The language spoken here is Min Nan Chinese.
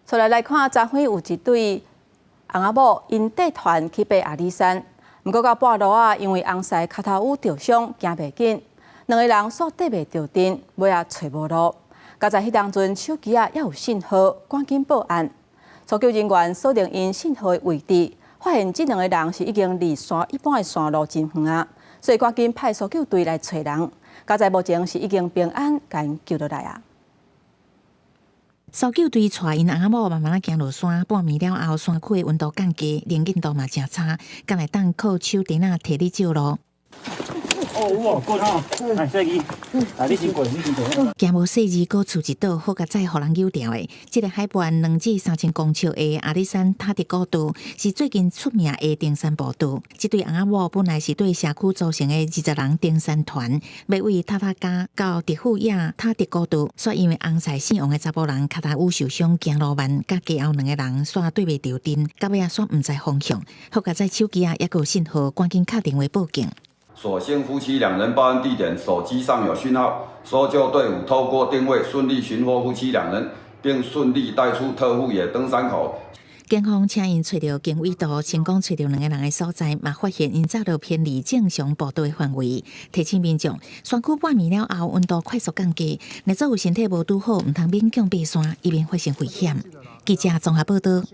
出來來看，昨昏有一對翁仔某𪜶帶團去爬阿里山，毋過到半路仔，因為翁婿跤頭趺著傷，行袂緊，兩個人煞綴袂著陣，尾仔揣無路。佳哉彼當陣手機仔猶有信號，趕緊報案。搜救人員鎖定𪜶信號的位置，發現這兩個人是已經離山一般的山路真遠啊，所以趕緊派搜救隊來揣人。佳哉目前是已經平安共𪜶救落來啊。搜救隊帶𪜶翁仔某慢慢仔行落山，半暝了後，山區的溫度降低，能見度嘛誠差，敢會當靠手電仔提咧照路。哦，有哦，過頭，來，細字，來，你先過，你先過。行無細膩，閣厝一倒，好佳哉予人搝牢的。這個海拔2至3000公尺的阿里山塔德古道，是最近出名的登山步道。這對翁仔某本來是對社區組成的20人登山團，欲為塔塔加到德富野塔德古道，煞因為翁婿姓王的查埔人跤頭趺受傷，行路慢，佮加後兩个人煞綴袂著陣，到尾仔煞毋知方向。好佳哉手機仔猶閣有信號，趕緊敲電話報警。所幸夫妻兩人報案地點手機上有訊號，搜救隊伍透過定位順利尋獲夫妻兩人，並順利帶出特富野登山口。警方請𪜶揣著經緯圖，成功揣著兩個人的所在，嘛發現𪜶早就偏離正常步道的範圍。提醒民眾，山區半暝了後溫度快速降低，若做有身體無拄好，毋通勉強爬山，以免發生危險。記者綜合報道。